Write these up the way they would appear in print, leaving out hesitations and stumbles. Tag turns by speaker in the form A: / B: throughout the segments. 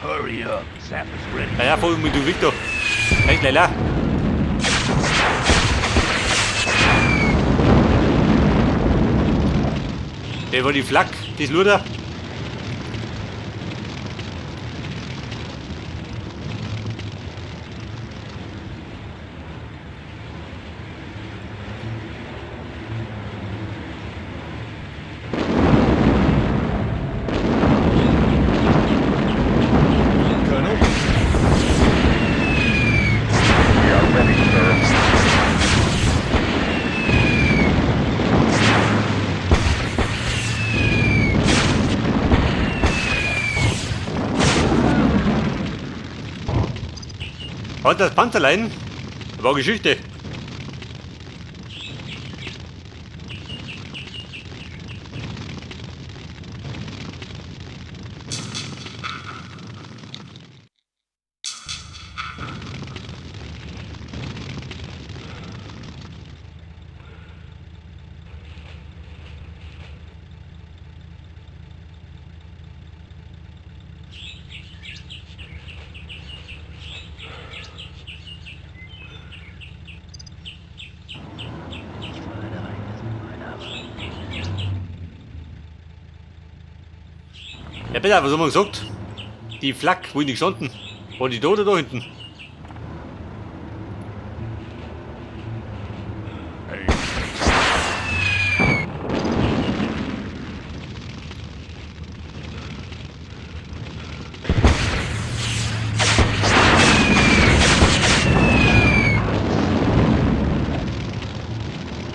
A: Hurry up. Sap is ready.
B: Ja, ja, voll mit du Victor. Echt, Leila. Der war die Flak, das Luder.
C: Colonel?
D: We are ready, sir.
B: Hat das Panzerlein. War Geschichte. Ja, bitte, was haben wir gesagt? Die Flak, wo ist die gestanden? War die da oder da hinten?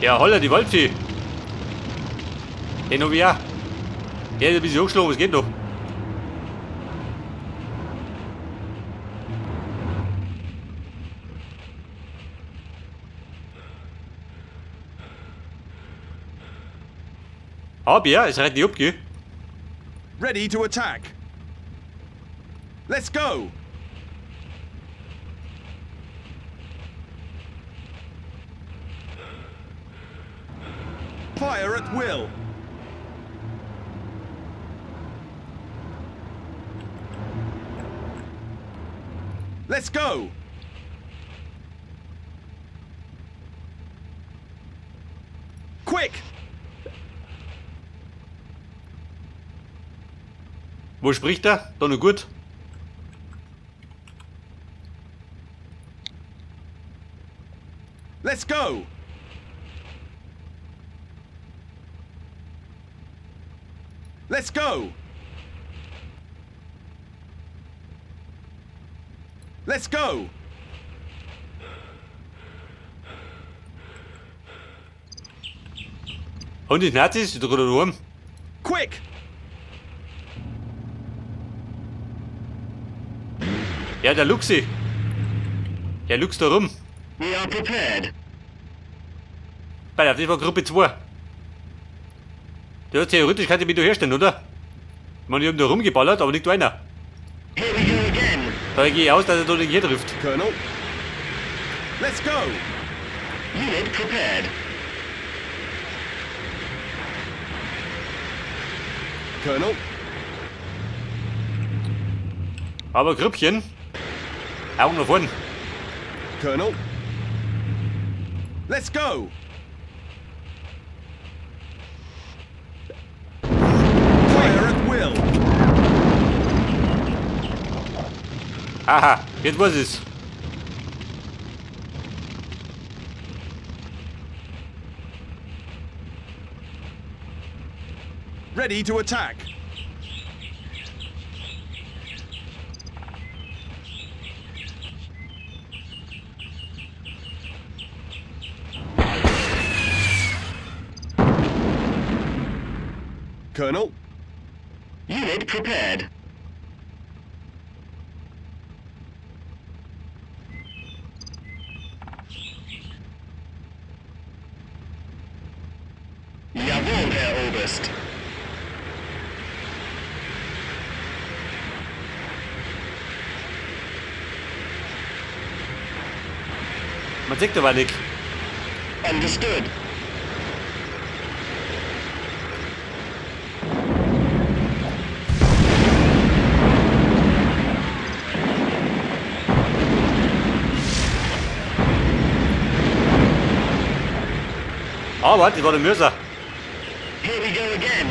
B: Ja, holla, die Waldfee. Den hab ich auch. Der ist ein bisschen hochgeschlagen, was geht noch? Hab ja, es reicht nicht ab, gell?
C: Ready to attack. Let's go. Fire at will. Let's go. Quick!
B: Wo spricht er? Da noch gut.
C: Let's go! Let's go! Let's go!
B: Haben die Nazis? Da gerade daheim.
C: Quick!
B: Ja, der Luxi. Der luchst da rum.
E: We are prepared.
B: Bei das war Gruppe 2. Der hat theoretisch kann ich mich da herstellen, oder? Ich meine, die haben da rumgeballert, aber nicht einer.
E: Here we go again.
B: Da gehe ich aus, dass er da den hier trifft.
C: Colonel? Let's go!
E: Unit prepared.
C: Colonel?
B: Aber Grüppchen. Augen nach vorn.
C: Colonel? Let's go! Fire at will!
B: Aha, jetzt weiß ich's.
C: Ready to attack! Colonel?
E: Unit prepared. Jawohl, Herr Oberst.
B: Man sieht aber nicht.
E: Understood.
B: Aber das war der Mörser.
E: Here we go again.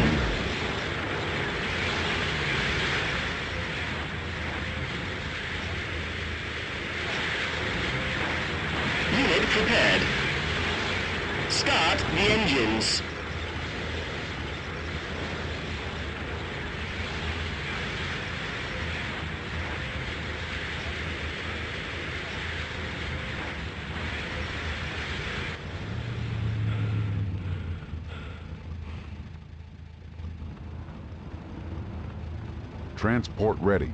E: Unit prepared. Start the engines.
D: Transport ready.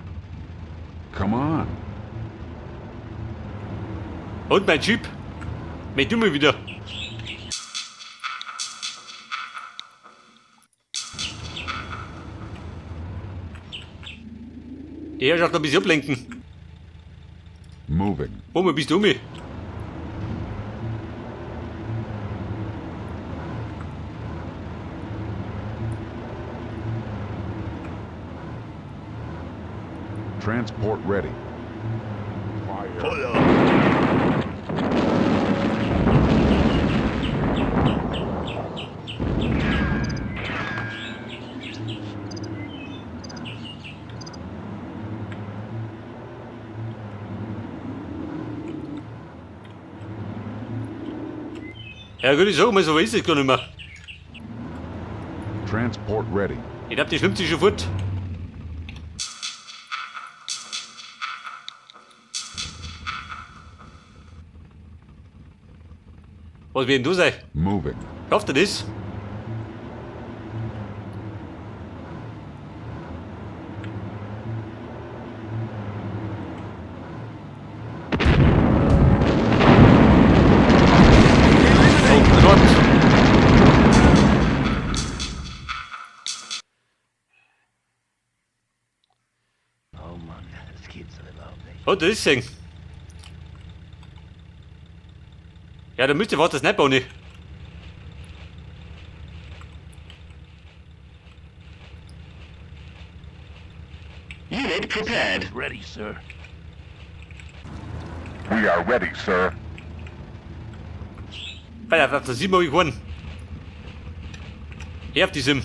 D: Come on.
B: Und mein Jeep. Mein Dumme wieder. Die Herrschaft noch ein bisschen ablenken.
D: Moving.
B: Wo bist du um?
D: Transport ready.
A: Feuer!
B: Ja gut, ich sag mal, so ist es gar nicht mehr.
D: Transport ready.
B: Ich glaub, die schwimmt sich schon fort. Was wird denn du sein?
D: Moving.
B: Schafft er das? Oh Gott!
A: Oh Mann, das gibt's doch überhaupt nicht.
B: Oh, das ist sehen. Ja, da müsste was das nicht ohne.
E: Unit prepared.
A: Ready, sir.
D: We are ready, sir.
B: Alter, auf der 7 hab ich gewonnen. Her auf die Sim.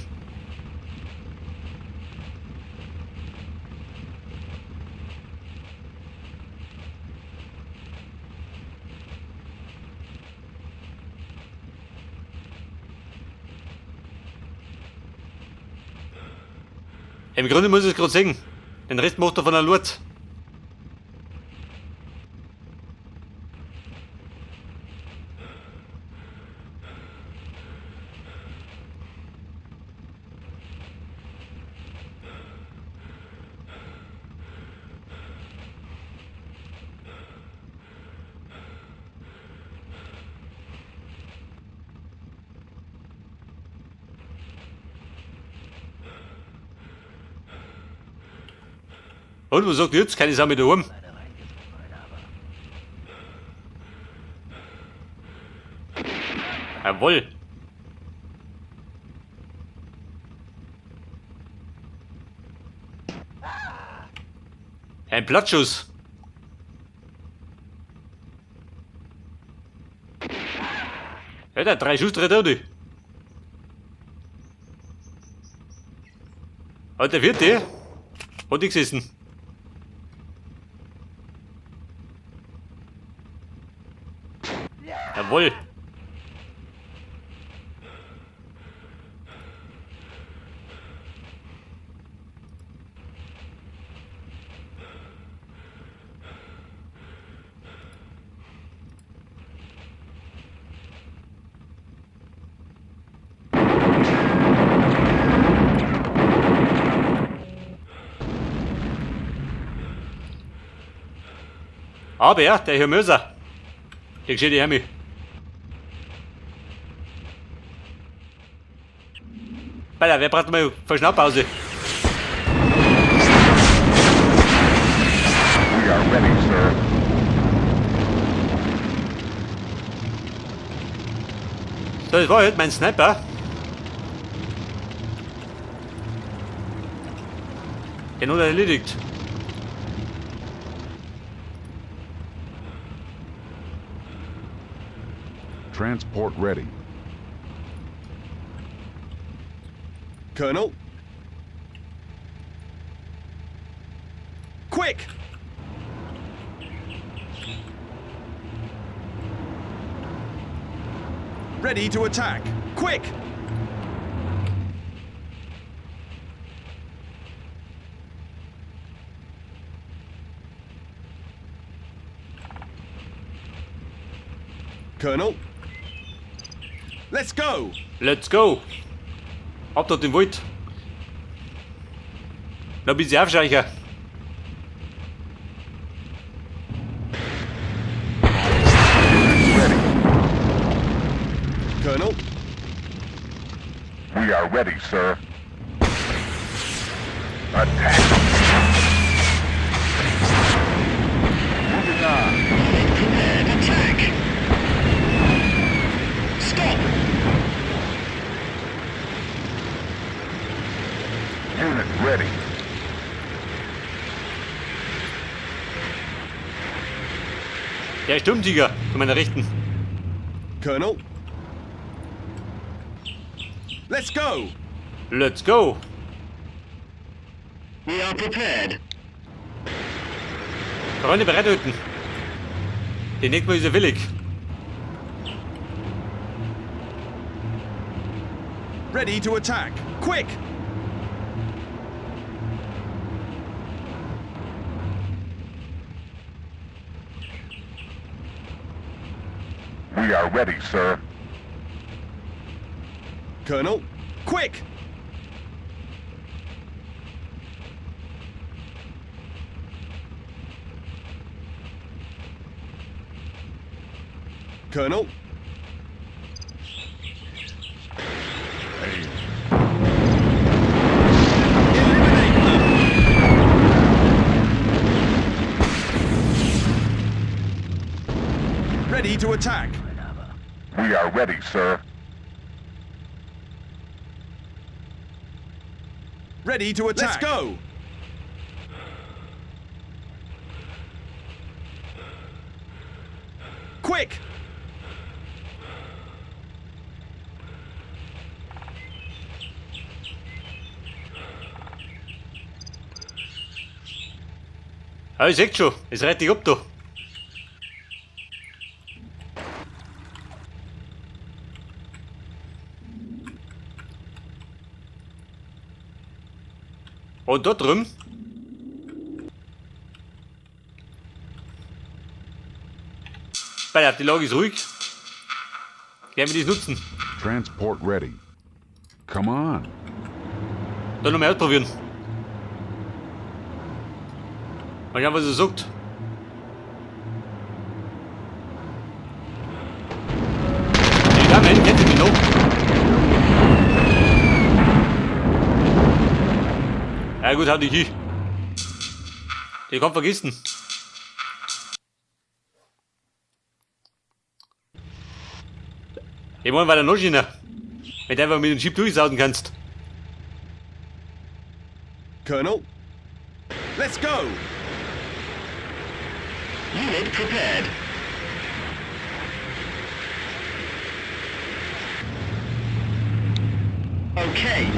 B: Im Grunde muss ich es gerade sehen. Den Rest macht er von der Lurt. Und was sagt ihr jetzt? Keine Sau mehr daheim.
A: Leider reingezogen, aber.
B: Jawohl. Ein Plattschuss. Alter, 3 Schuss drin, oder? Hat der vierte? Hat die gesessen. Jawohl. Aber ja, der Herr Möser. Der gescheite Herr mich. Alter, wer braucht mal Verschnaufpause?
D: We are ready, sir.
B: So, das war halt mein Sniper. Den hat er erledigt.
D: Transport ready.
C: Colonel. Quick! Ready to attack. Quick! Colonel. Let's go!
B: Let's go! Ab dort im Wald. Noch ein bisschen aufscheuchen.
D: Ready.
C: Colonel.
D: We are ready, sir. Attack. Moving on.
E: Unit prepared. Attack. Stop.
D: Unit ready.
B: Der Sturmtiger zu meiner Rechten.
C: Colonel. Let's go!
B: Let's go!
E: We are prepared.
B: Freunde bereithalten. Den nächsten Mal ist er willig.
C: Ready to attack. Quick!
D: We are ready, sir.
C: Colonel. Quick! Colonel. Eliminate them! Ready to attack.
D: We are ready, sir.
C: Ready to attack. Let's go! Quick!
B: Ja, ich seht schon, es reiht dich ab da. Und dort drüben. Bei die Lage ist ruhig. Werden wir das nutzen.
D: Transport ready. Come on.
B: Dann noch mal ausprobieren. Mal schauen, was er sagt. Die Dame kennt sie mich noch. Ja gut, hau dich hin. Die kann vergessen. Ich meine, weil der noch schöner. Wenn du einfach mit dem Jeep durchsausen kannst.
C: Colonel. Let's go!
E: Unit prepared. Okay.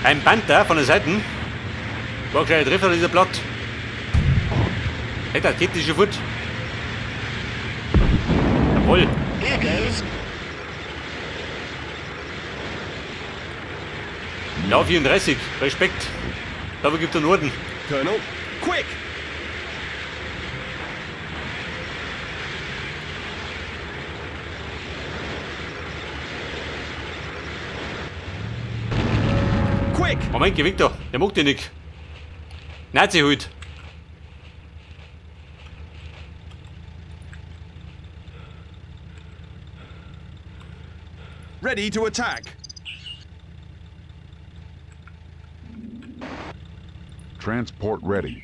B: Ein Panther von der Seite. War ein kleiner Treffer, dieser Blatt. Hey, da geht die schon fort. Jawohl.
E: Here goes.
B: Ja, 34. Respekt. Dafür gibt er Norden.
C: Colonel. Quick! Quick!
B: Moment, geh weg da. Der mag den nicht. Nazi halt.
C: Ready to attack.
D: Transport ready.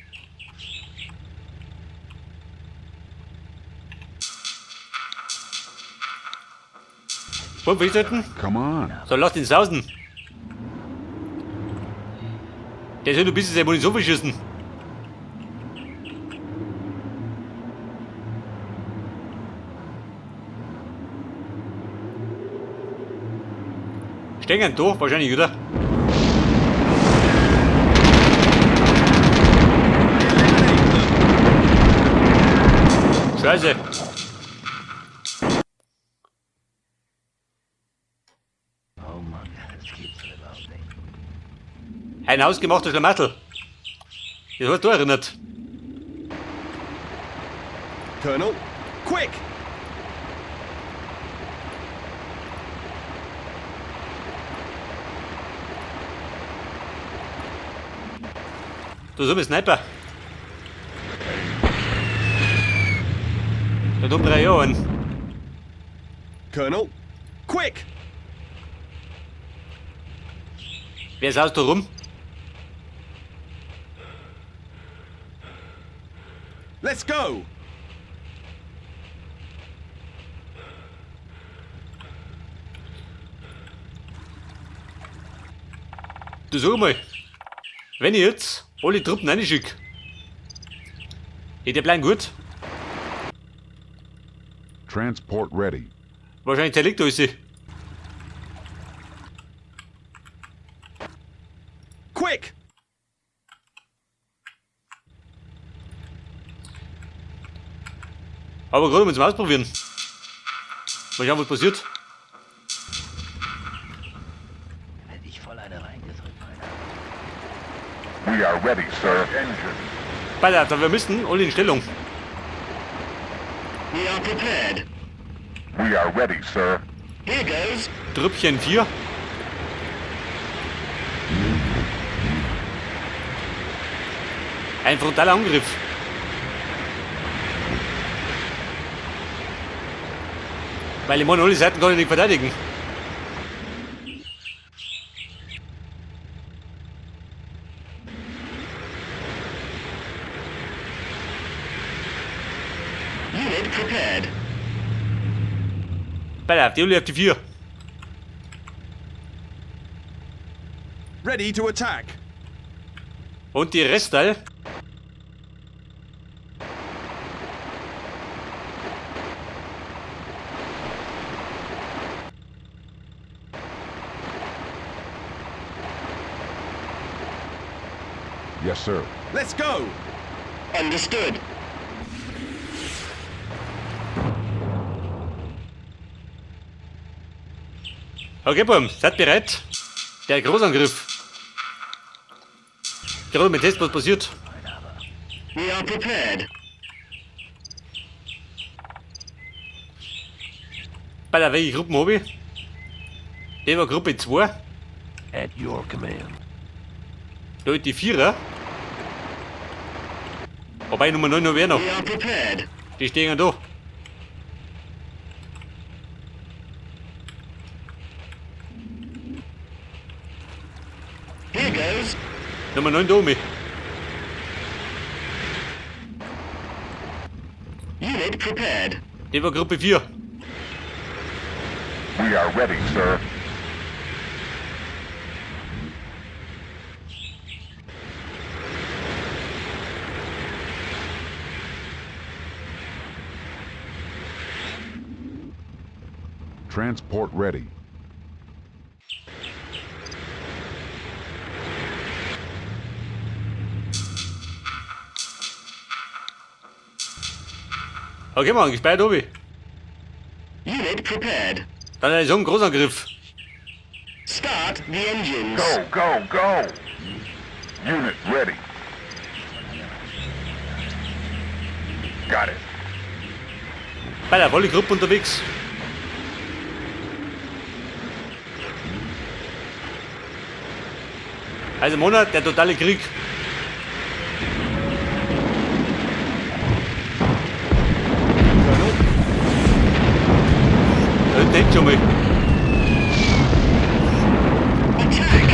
B: Wollen wir sollten?
D: Come on.
B: So, lass den sausen. Der soll nur ein bisschen seine Munition verschießen. Stehen da, wahrscheinlich, oder? Scheiße.
A: Oh Mann, das gibt's doch überhaupt nicht.
B: Ein hausgemachter Schlamassel. Das hat da erinnert.
C: Colonel, quick!
B: Da ist ein Sniper. Da tun 3 Jahren.
C: Colonel, quick!
B: Wer saust da rum?
C: Let's go!
B: Du sag mal, wenn ich jetzt alle Truppen reinschicke, der bleiben gut.
D: Transport ready.
B: Wahrscheinlich zerlegt alles.
C: Quick!
B: Aber gerade mal zum Ausprobieren. Mal schauen, was passiert.
A: Da werd ich voll eine reingedrückt, Alter.
D: We are ready, sir. Engine.
B: Alter, wir müssen alle in Stellung.
E: We are prepared.
D: We are ready, sir.
E: Here goes.
B: Trüppchen 4. Ein frontaler Angriff. Weil ich meine, alle Seiten kann ich nicht verteidigen.
E: Unit prepared.
B: Bei die auf die 4.
C: Ready to attack.
B: Und die Restteil.
D: Yes, sir.
C: Let's go!
E: Understood.
B: Okay, Buben, seid bereit? Der Großangriff. Gerade mit Test, was passiert.
E: We are prepared.
B: Bei der welche Gruppen habe ich? Die war Gruppe 2.
A: At your command.
B: Da ist die 4er. Wobei Nummer 9 noch wer noch.
E: We are prepared.
B: Die stehen ja da.
E: Here goes.
B: Nummer 9 da oben.
E: Unit prepared.
B: Die war Gruppe 4.
D: We are ready, sir. Transport ready.
B: Okay, Mann, gespeichert oben.
E: Unit prepared.
B: Dann ist so ein Großangriff.
E: Start the engines.
D: Go, go, go! Unit ready. Got it.
B: Bei der volle Gruppe unterwegs. Also Monat, der totale Krieg. Da hinten hängt schon mal.
E: Attack!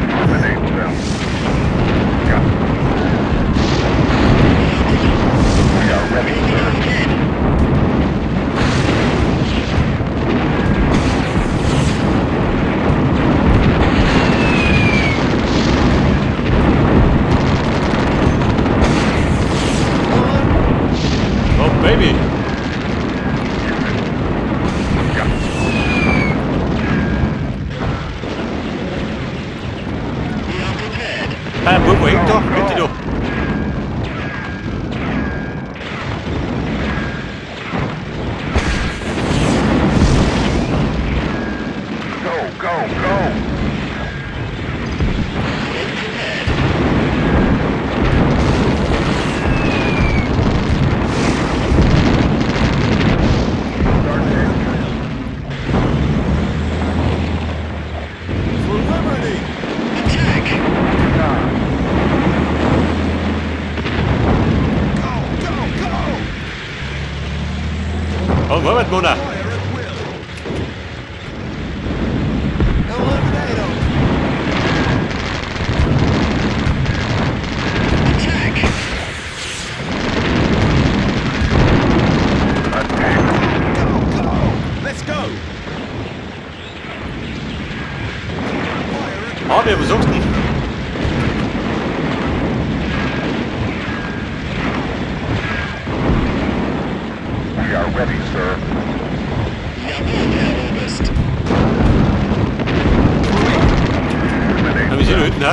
D: Eliminate them. Got it. We are ready, sir.
E: Ahead.
B: Oh, Robert Mona.
C: Fire at will.
F: Eliminate 'em.
E: Attack!
D: Attack.
F: Go, go.
C: Let's go. Fire at
B: Aber was sagst du denn?
D: We are ready, sir.
E: Jawohl, Herr Oberst.
D: Eliminate
B: Ja, wir sind
D: them.
B: hinten, ne?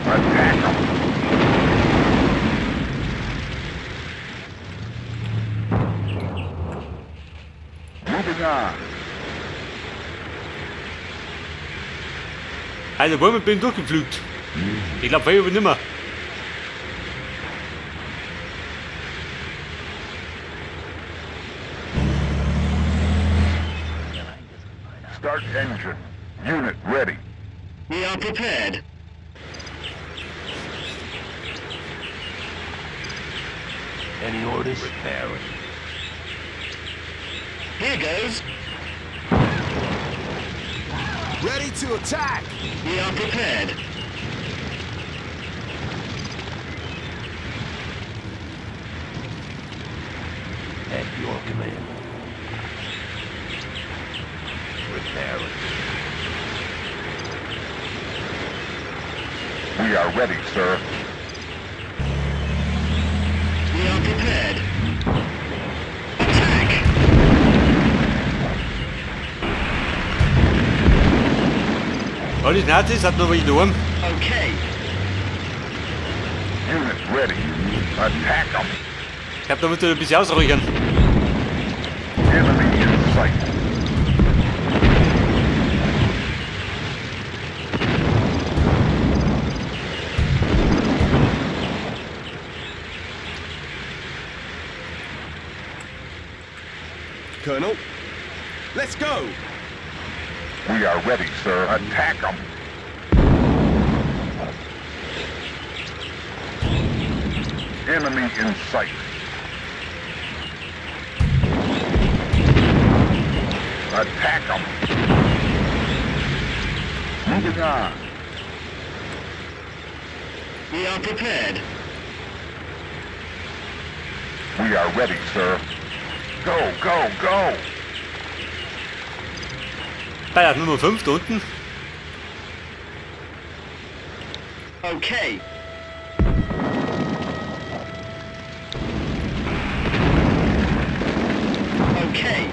D: Attack 'em. Moving on.
B: Also, Bäume bin durchgepflügt. Ich glaube, Feuer wird nimmer.
D: Start engine. Unit ready.
E: We are prepared.
A: Any orders? Repairing.
E: Here goes.
F: Ready to attack.
E: We are prepared.
A: At your command. Repairing.
D: We are ready, sir.
E: We are prepared. Attack!
B: Alles Nazis hat noch welche daheim.
E: Okay.
D: Unit ready. Attack 'em.
B: Ich hab da mit ein bisschen ausräuchern.
D: Enemy in sight.
C: Colonel. Let's go.
D: We are ready, sir. Attack 'em. Enemy in sight. Attack 'em. Moving on.
E: We are prepared.
D: We are ready, sir. Go, go, go!
B: Bei der Nummer 5 da unten.
E: Okay. Okay.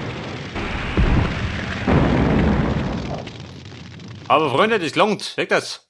B: Aber Freunde, das langt. Weg das.